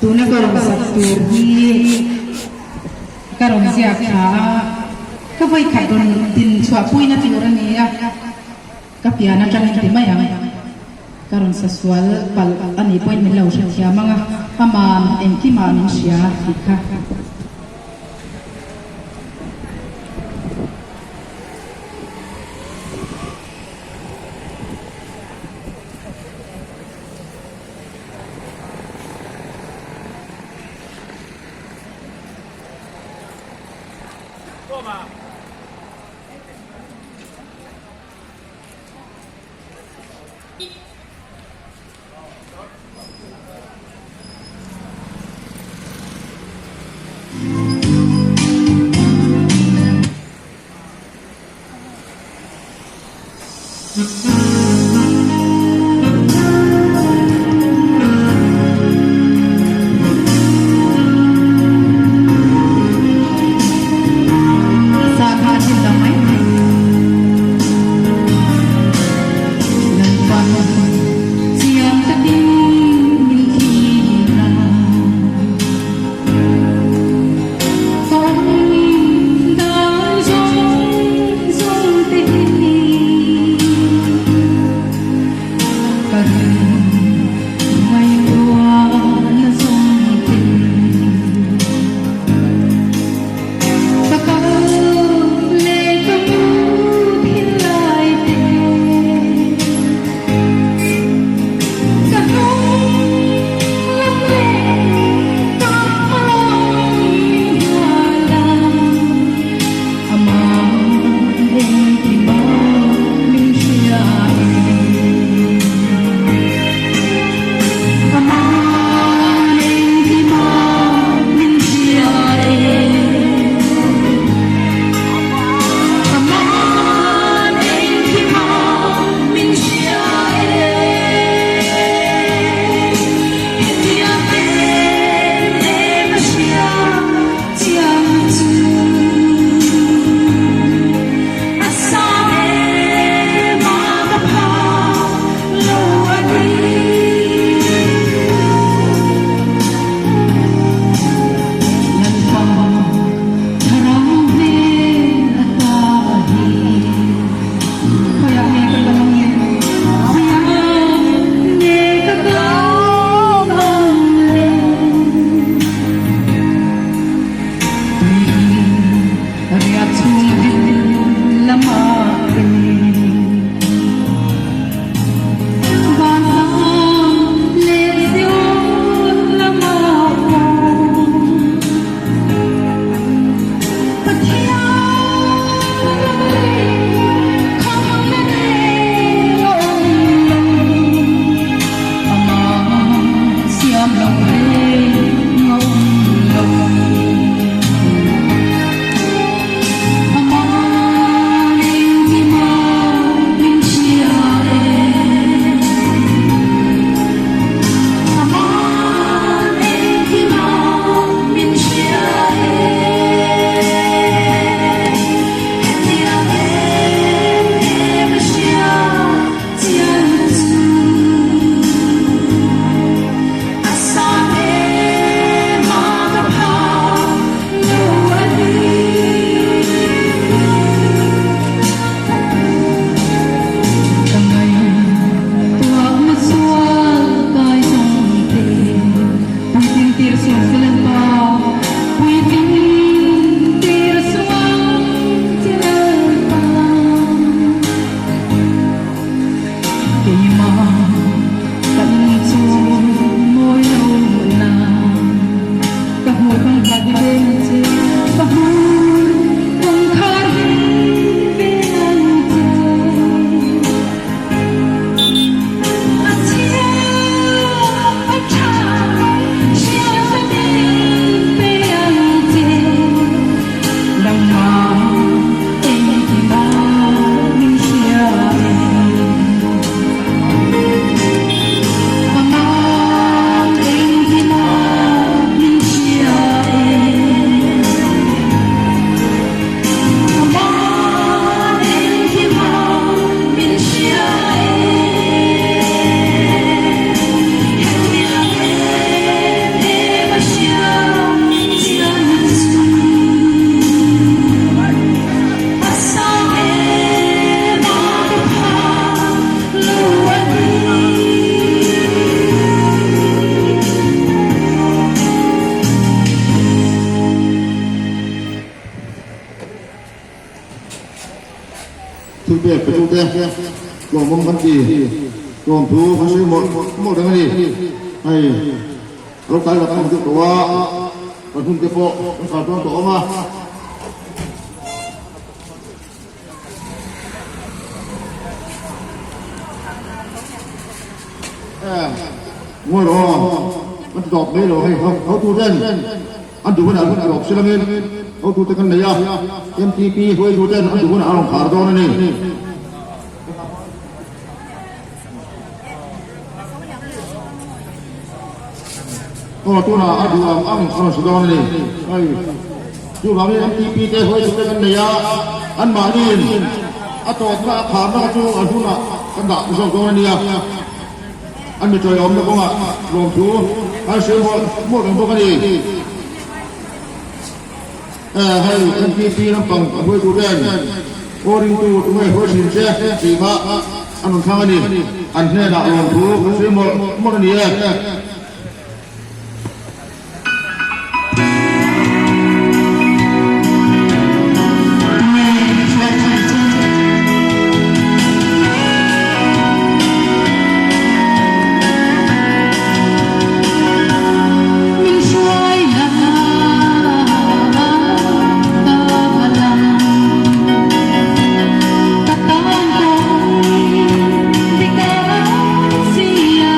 Tuna ka rawn sak tur hi ka rawn ziak thla a, ka vawikhat rawn din chhuahpuina tur a ni a, ka pian atangin ti mai ang. Ka rawn sa sual palh a nih pawhin min lo hrethiam ang a, aman engkimah min hria tih kha. Thilpek petute tlawmawm kan ti tlawmthu kan sawi mawlh mawlh reng a ni. Hei a lo tlai lam ang deuh tawh a, kan hun te pawh kan kal dawn tawh awm a. Ngawi rawh aw, kan ti tawp mai lo hei hotu ten an duh hunah hun a lawm silangin hotu te kan nei a, MTP huaitu ten an duh hunah a rawn khar dawn a ni. Aw tunah a duh ang ang a rawn hre dawn a ni. Hei chuvangin MTP te huaitu te kan nei a, anmahniin a tawpna a kharna kha chu a hunah kan dah zawk dawn a nia. An mi tawiawmna kawngah lawmthu an hre mawlh mawlh reng bawk a ni. Hei MTP lampang a hruaitu ten aw ringtu tunge hruai thin che tih kha an rawn thlang a ni. An hnenah lawmthu kan hre mawlh mawlh a ni e. Tunge hruai thin che? Min hruai la ka lam ka tan kawng dik a si a.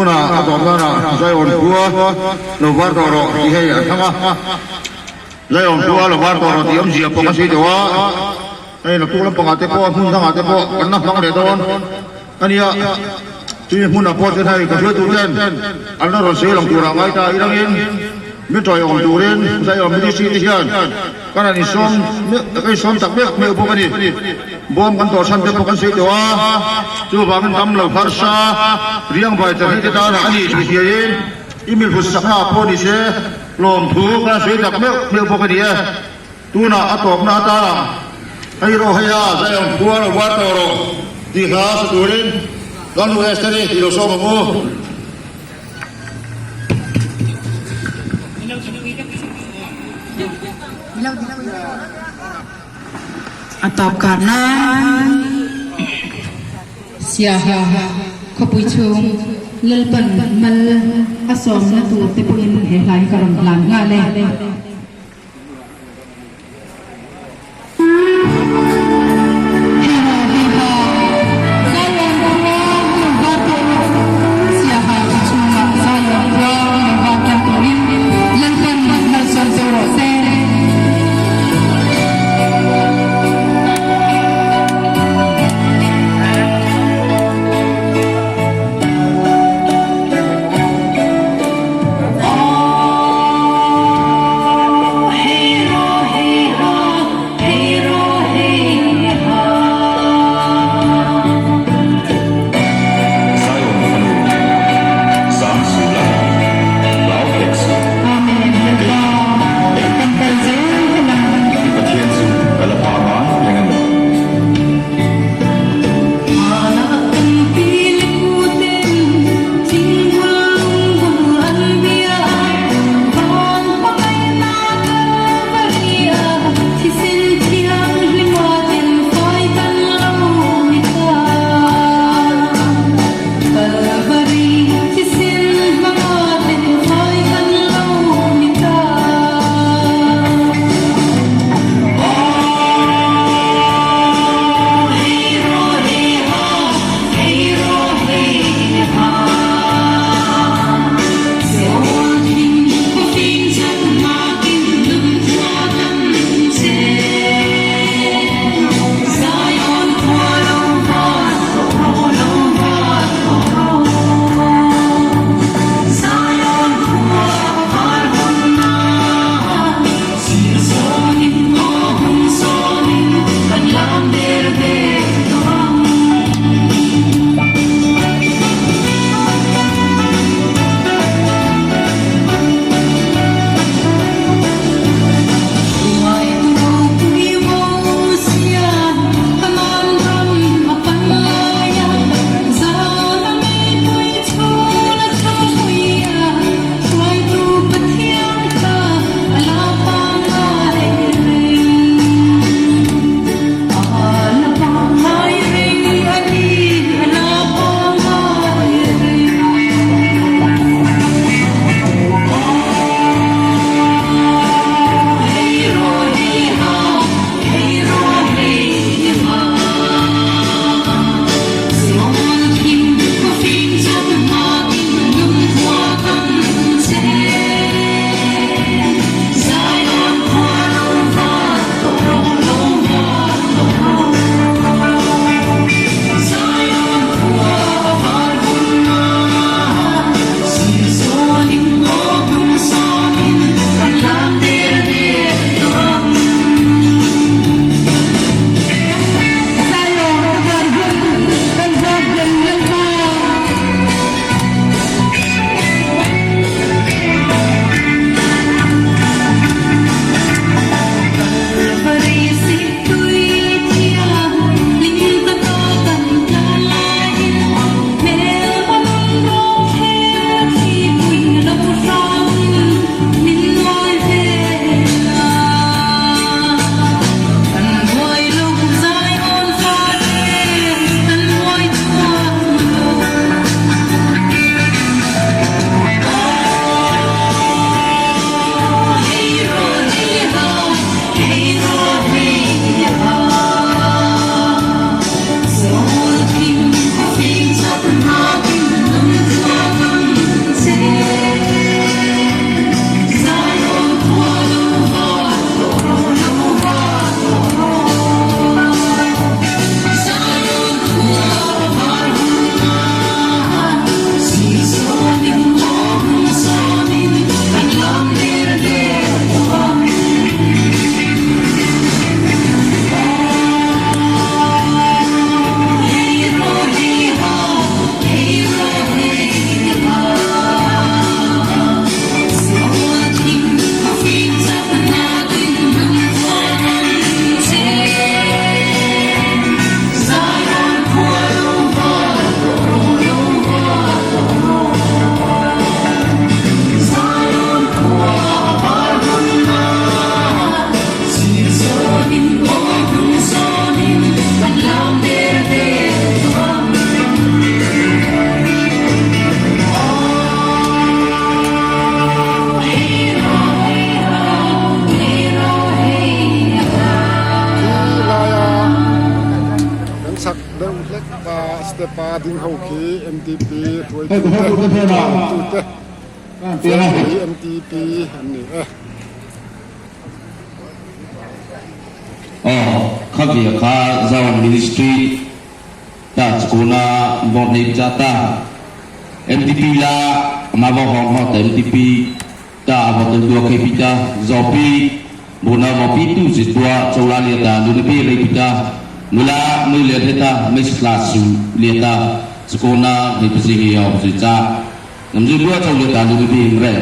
Tunah a tawp danah Zion khua lo var tawh rawh tih hei an thlang a. Zion khua lo var tawh rawh tih awmzia pawh ka sawi deuh a. Hei naktuk lampangah te pawh hmun dangah te pawh kan la hmang leh dawn a nia. Chumi hmunah pawh chuan hei ka hruaitu ten an la rawn sawi lang turah ngai ta irangin min tawiawm turin Zion Ministry te hian Kan han insawm meuh ka insawm tak meuh meuh bawk a ni. Bawm kan tawh chhan te pawh kan sawi tawh a, chuvangin dam lo harsa riang vai chawhni te tanah a ni tih hriain i milhut sakna ah pawh ni se lawmthu kan han sawi tak meuh meuh bawk a ni e. Tunah a tawpna atana hei rawh hei a Zion khua lo var tawh rawh tih hla sa turin kan nu Esther-i tih lo sawm ang u. A tawp kar nan Siaha khawpui chhung Lalpan mal a sawmna tur te pawhin he hla hi ka rawn hlan nghal e. ding ho khi MTP hruaitute hruaitute Vengpui MTP an ni e. Aw kha via kha Zion Ministry ta chukuna vote nei cha ta MTP la ma vo hong ho ta MTP ta vo tel dua khe pi ta zo pi bu na vo pi tu si tua chola lia ta nu pi rei pi ta nula nui le the ta mai sla su lia ta chukuna hei pi si hi ho si cha nam ju dua chau lia ta nu pi re.